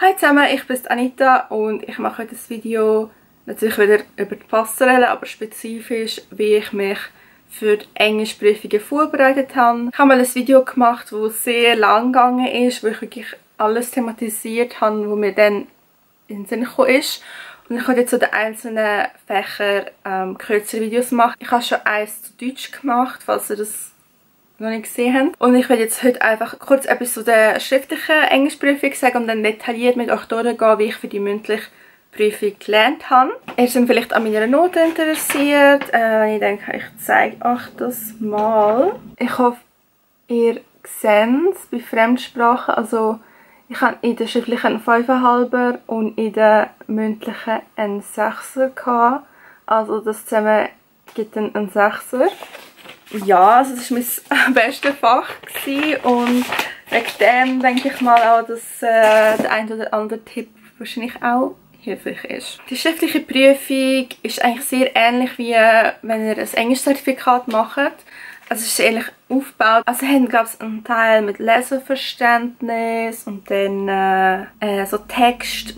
Hi zusammen, ich bin Anita und ich mache heute das Video natürlich wieder über die Passerelle, aber spezifisch, wie ich mich für die Englischprüfungen vorbereitet habe. Ich habe mal ein Video gemacht, das sehr lang gegangen ist, wo ich wirklich alles thematisiert habe, was mir dann in den Sinn gekommen ist. Und ich habe jetzt zu den einzelnen Fächern kürzere Videos gemacht. Ich habe schon eins zu Deutsch gemacht, falls ihr das noch nicht gesehen habt. Und ich werde jetzt heute einfach kurz etwas zu der schriftlichen Englischprüfung sagen und dann detailliert mit euch durchgehen, wie ich für die mündliche Prüfung gelernt habe. Ihr seid vielleicht an meiner Note interessiert. Ich denke, ich zeige euch das mal. Ich hoffe, ihr seht es bei Fremdsprachen. Also ich habe in der schriftlichen 5,5er und in der mündlichen einen 6er gehabt. Also das zusammen gibt einen 6er. Ja, also das war mein bestes Fach gewesen. Und wegen dem denke ich mal auch, dass der ein oder andere Tipp wahrscheinlich auch hilfreich ist. Die schriftliche Prüfung ist eigentlich sehr ähnlich wie wenn ihr ein Englischzertifikat macht. Also es ist ähnlich aufgebaut. Also haben, glaube ich, einen Teil mit Leseverständnis und dann so Text,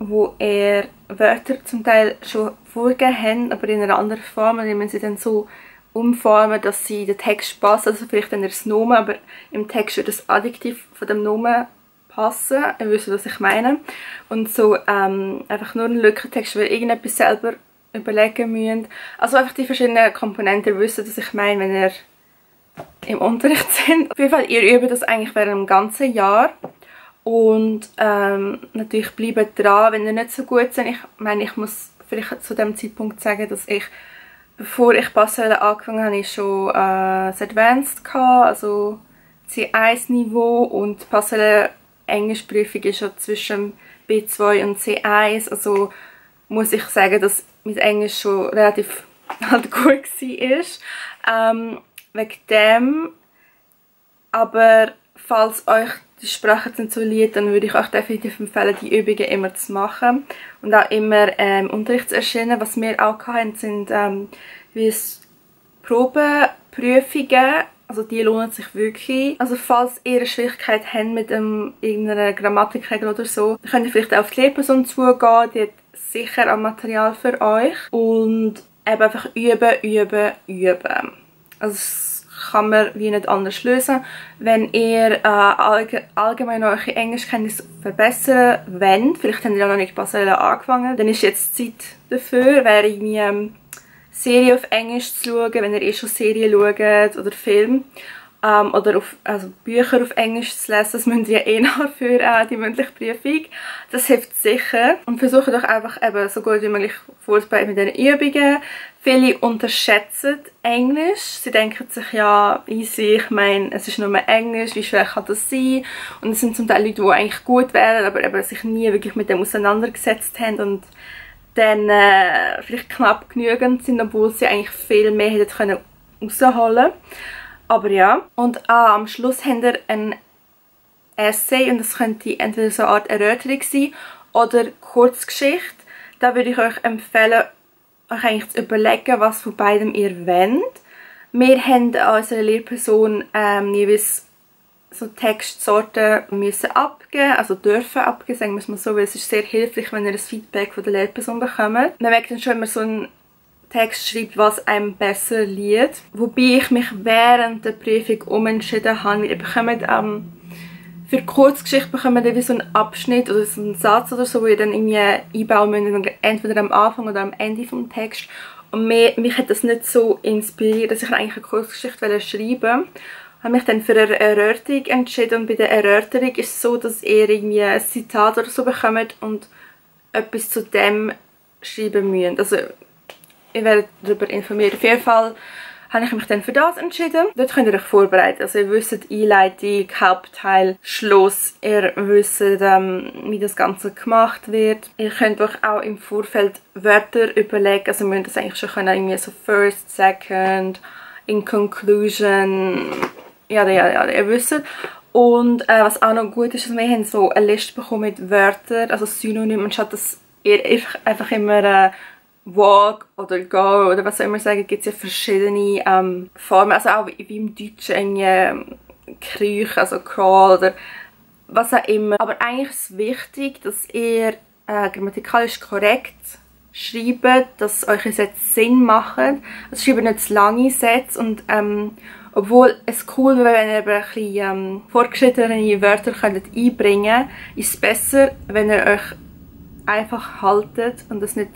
wo ihr Wörter zum Teil schon vorgegeben haben, aber in einer anderen Form. Und ihr müsst sie dann so umformen, dass sie den Text passen. Also vielleicht dann das Nomen, aber im Text wird das Adjektiv von dem Nomen passen. Ihr wisst, was ich meine. Und so einfach nur ein Lückentext, weil ihr irgendetwas selber überlegen müsst. Also einfach die verschiedenen Komponenten. Ihr wisst, was ich meine, wenn ihr im Unterricht seid. Auf jeden Fall, ihr übt das eigentlich während dem ganzen Jahr. Und natürlich bleibt dran, wenn ihr nicht so gut seid. Ich meine, ich muss vielleicht zu dem Zeitpunkt sagen, dass ich, bevor ich Passerelle angefangen habe, ich schon das Advanced gehabt, also C1-Niveau, und Passerelle Englischprüfung ist schon zwischen B2 und C1. Also muss ich sagen, dass mein Englisch schon relativ halt gut war. Wegen dem. Aber falls euch die Sprache nicht so liegt, dann würde ich euch definitiv empfehlen, die Übungen immer zu machen. Und auch immer im Unterricht zu erscheinen. Was wir auch hatten, sind wie Probenprüfungen. Also die lohnen sich wirklich. Also falls ihr eine Schwierigkeit habt mit irgendeiner Grammatikregel oder so, dann könnt ihr vielleicht auch auf die Lehrperson zugehen. Die hat sicher ein Material für euch. Und eben einfach üben, üben, üben. Also das kann man wie nicht anders lösen. Wenn ihr allgemein eure Englischkenntnisse verbessern wollt, vielleicht habt ihr ja noch nicht Passerelle angefangen, dann ist jetzt Zeit dafür, wäre irgendwie Serie auf Englisch zu schauen, wenn ihr schon Serien schaut oder Film. Oder also Bücher auf Englisch zu lesen, das müsst ihr ja eh noch für die mündliche Prüfung. Das hilft sicher. Und versucht euch einfach eben so gut wie möglich vorzubereiten mit diesen Übungen. Viele unterschätzen Englisch. Sie denken sich, ja, easy, ich meine, es ist nur Englisch, wie schwer kann das sein? Und es sind zum Teil Leute, die eigentlich gut wären, aber eben sich nie wirklich mit dem auseinandergesetzt haben und dann vielleicht knapp genügend sind, obwohl sie eigentlich viel mehr hätten rausholen können. Aber ja. Und am Schluss habt ihr ein Essay und das könnte entweder so eine Art Erörterung sein oder Kurzgeschichte. Da würde ich euch empfehlen, euch eigentlich zu überlegen, was von beidem ihr wollt. Wir haben an unserer Lehrperson jeweils so Textsorten müssen abgeben, also dürfen abgeben, sagen wir es mal so, weil es ist sehr hilfreich, wenn ihr ein Feedback von der Lehrperson bekommt. Man merkt dann schon, wenn man so einen Text schreibt, was einem besser liegt. Wobei ich mich während der Prüfung umentschieden habe. Ihr bekommt für die Kurzgeschichte bekommt ihr wie so einen Abschnitt oder so einen Satz oder so, wo ihr dann irgendwie einbauen müsst, entweder am Anfang oder am Ende vom Text. Und mich hat das nicht so inspiriert, dass ich eigentlich eine Kurzgeschichte schreiben wollte. Ich habe mich dann für eine Erörterung entschieden, und bei der Erörterung ist es so, dass ihr irgendwie ein Zitat oder so bekommt und etwas zu dem schreiben müsst. Also ihr werdet darüber informiert. Auf jeden Fall habe ich mich dann für das entschieden. Dort könnt ihr euch vorbereiten. Also ihr wisst Einleitung, Hauptteil, Schluss. Ihr wisst, wie das Ganze gemacht wird. Ihr könnt euch auch im Vorfeld Wörter überlegen. Also ihr müsst das eigentlich schon können, irgendwie so first, second, in conclusion. Ja, ihr wisst. Und was auch noch gut ist, ist, wir haben so eine Liste bekommen mit Wörtern, also Synonymen, anstatt dass ihr einfach immer walk oder go oder was auch immer sagen, gibt es ja verschiedene Formen, also auch wie im Deutschen kriechen, also crawl oder was auch immer. Aber eigentlich ist es wichtig, dass ihr grammatikalisch korrekt schreibt, dass eure Sätze Sinn machen. Also schreibt nicht zu lange Sätze und obwohl es cool wäre, wenn ihr eben ein bisschen fortgeschrittene Wörter einbringen könnt, ist es besser, wenn ihr euch einfach haltet und das nicht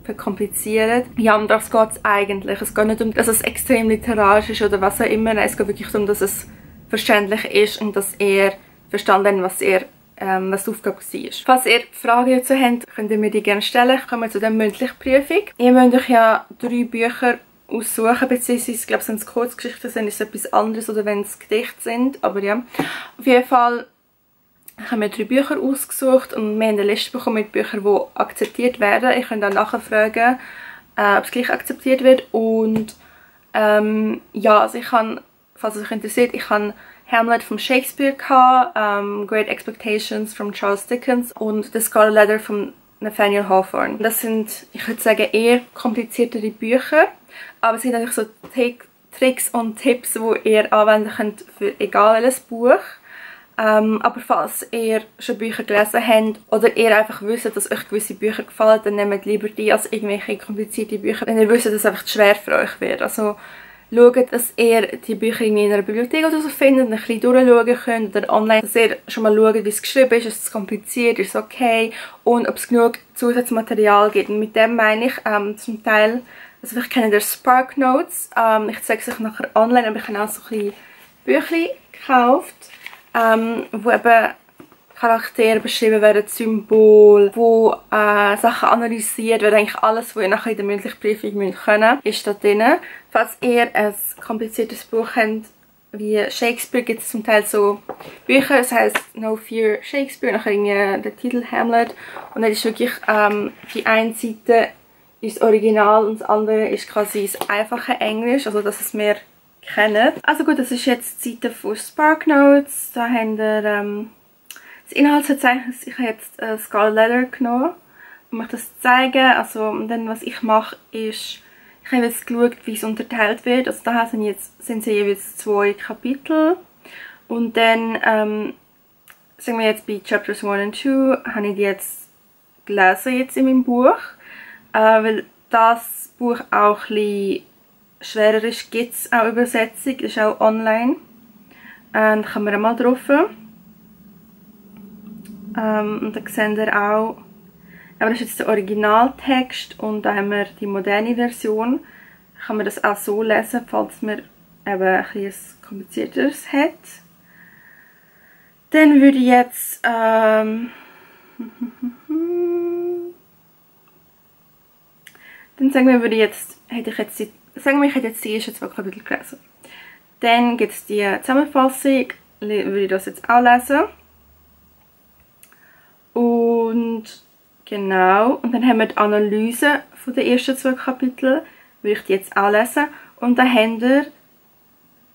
verkompliziert. Ja, um das geht es eigentlich. Es geht nicht darum, dass es extrem literarisch ist oder was auch immer. Es geht wirklich darum, dass es verständlich ist und dass ihr verstanden habt, was die Aufgabe war. Falls ihr Fragen dazu habt, könnt ihr mir die gerne stellen. Kommen wir zu der mündlichen Prüfung. Ihr müsst euch ja 3 Bücher aussuchen, beziehungsweise, ich glaube, wenn es Kurzgeschichten sind, ist es etwas anderes, oder wenn es Gedichte sind, aber ja. Auf jeden Fall haben wir 3 Bücher ausgesucht und wir haben eine Liste bekommen mit Büchern, die akzeptiert werden. Ich kann dann nachfragen, ob es gleich akzeptiert wird. Und ja, also ich habe, falls es euch interessiert, ich habe Hamlet von Shakespeare gehabt, Great Expectations von Charles Dickens und The Scarlet Letter von Nathaniel Hawthorne. Das sind, ich würde sagen, eher kompliziertere Bücher, aber es sind natürlich so Tricks und Tipps, die ihr anwenden könnt für egal welches Buch. Aber falls ihr schon Bücher gelesen habt oder ihr einfach wisst, dass euch gewisse Bücher gefallen, dann nehmt lieber die als irgendwelche komplizierte Bücher, wenn ihr wisst, dass es einfach zu schwer für euch wird. Also schaut, dass ihr die Bücher in einer Bibliothek oder so findet und ein bisschen durchschauen könnt oder online, dass ihr schon mal schaut, wie es geschrieben ist, ist es kompliziert, ist es okay und ob es genug Zusatzmaterial gibt. Und mit dem meine ich zum Teil, also vielleicht kennt ihr Spark Notes, ich zeige es euch nachher online, aber ich habe auch so ein bisschen Büchlein gekauft, wo eben Charaktere beschrieben werden, Symbole, wo Sachen analysiert werden, eigentlich alles, was ihr nachher in der mündlichen Prüfung können müsst, ist da drin. Falls ihr ein kompliziertes Buch habt, wie Shakespeare, gibt es zum Teil so Bücher, das heisst No Fear Shakespeare, nachher irgendwie der Titel Hamlet und dann ist wirklich die eine Seite ist das Original und das andere ist quasi das einfache Englisch, also dass es mehr kennen. Also gut, das ist jetzt die Seite von Spark Notes, da haben wir das Inhaltsverzeichnis. Ich habe jetzt Scarlet Letter genommen, um euch das zu zeigen. Also dann, was ich mache, ist, ich habe jetzt geschaut, wie es unterteilt wird. Also da sind es jeweils 2 Kapitel. Und dann, sagen wir jetzt bei Chapters 1 und 2, habe ich die jetzt gelesen jetzt in meinem Buch. Weil das Buch auch ein bisschen schwerer ist, gibt es auch Übersetzung, ist auch online. Da kann man einmal drauf. Und da seht ihr auch, aber das ist jetzt der Originaltext und da haben wir die moderne Version. Da kann man das auch so lesen, falls man eben etwas komplizierteres hat. Dann würde ich jetzt dann sagen wir, hätte ich jetzt die ersten 2 Kapitel gelesen. Dann gibt es die Zusammenfassung, würde ich das jetzt auch lesen. Und genau, und dann haben wir die Analyse von den ersten 2 Kapiteln, würde ich die jetzt auch lesen. Und dann habt ihr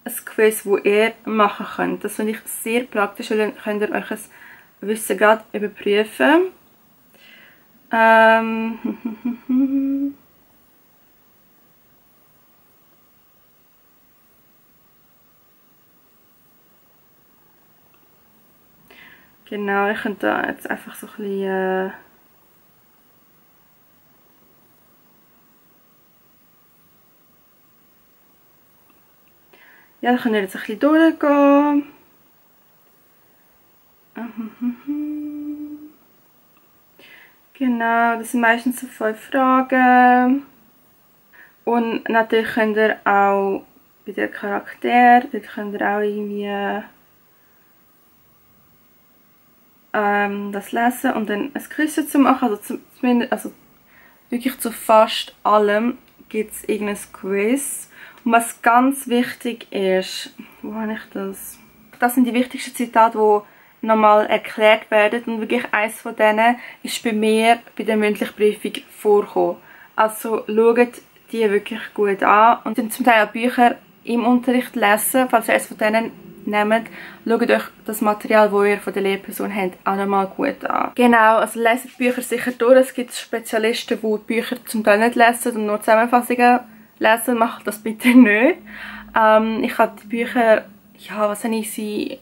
ein Quiz, das ihr machen könnt. Das finde ich sehr praktisch, weil dann könnt ihr euch das Wissen gerade überprüfen. Genau, ich könnte da jetzt einfach so ein bisschen ja, dann könnt ihr jetzt ein bisschen durchgehen. Genau, das sind meistens so 5 Fragen. Und natürlich könnt ihr auch bei den Charakteren, dort könnt ihr auch irgendwie das lesen und dann ein Quiz dazu machen. Also zumindest, also wirklich zu fast allem gibt es irgendein Quiz. Und was ganz wichtig ist, wo habe ich das? Das sind die wichtigsten Zitate, die nochmal erklärt werden. Und wirklich eines von denen ist bei mir bei der mündlichen Prüfung vorgekommen. Also schaut die wirklich gut an. Und dann zum Teil auch Bücher im Unterricht lesen, falls ihr eines von denen nehmt, schaut euch das Material, das ihr von der Lehrperson habt, auch nochmal gut an. Genau, also leset die Bücher sicher durch. Es gibt Spezialisten, die die Bücher zum Teil nicht lesen und nur Zusammenfassungen lesen. Macht das bitte nicht. Ich habe die Bücher, ja, was habe ich sie,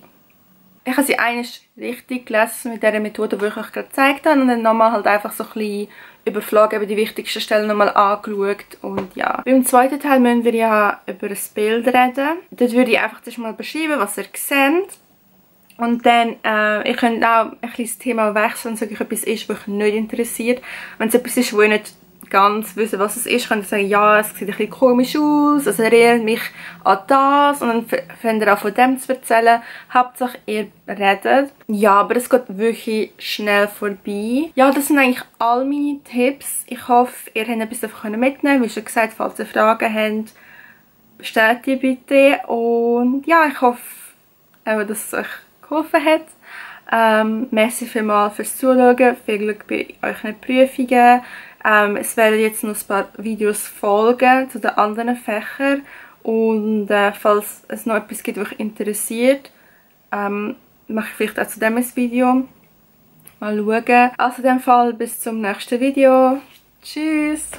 Ich habe sie eigentlich richtig gelesen mit der Methode, die ich euch gerade gezeigt habe, und dann nochmal halt einfach so ein bisschen überflogen, über die wichtigsten Stellen nochmal angeschaut. Und ja, beim zweiten Teil müssen wir ja über ein Bild reden. Dort würde ich einfach das mal beschreiben, was ihr seht. Und dann, ihr könnt auch ein bisschen das Thema wechseln, wenn es wirklich etwas ist, was euch nicht interessiert. Wenn es etwas ist, wo ihr nicht ganz wissen, was es ist, könnt ihr sagen, ja, es sieht ein bisschen komisch aus, es erinnert mich an das, und dann könnt ihr auch von dem zu erzählen. Hauptsache ihr redet. Ja, aber es geht wirklich schnell vorbei. Ja, das sind eigentlich all meine Tipps. Ich hoffe, ihr habt etwas davon mitnehmen. Wie schon gesagt, falls ihr Fragen habt, stellt die bitte. Und ja, ich hoffe, dass es euch geholfen hat. Merci vielmals fürs Zuschauen. Viel Glück bei euren Prüfungen. Es werden jetzt noch ein paar Videos folgen zu den anderen Fächern, und falls es noch etwas gibt, was euch interessiert, mache ich vielleicht auch zu dem ein Video. Mal schauen. Also in dem Fall bis zum nächsten Video. Tschüss!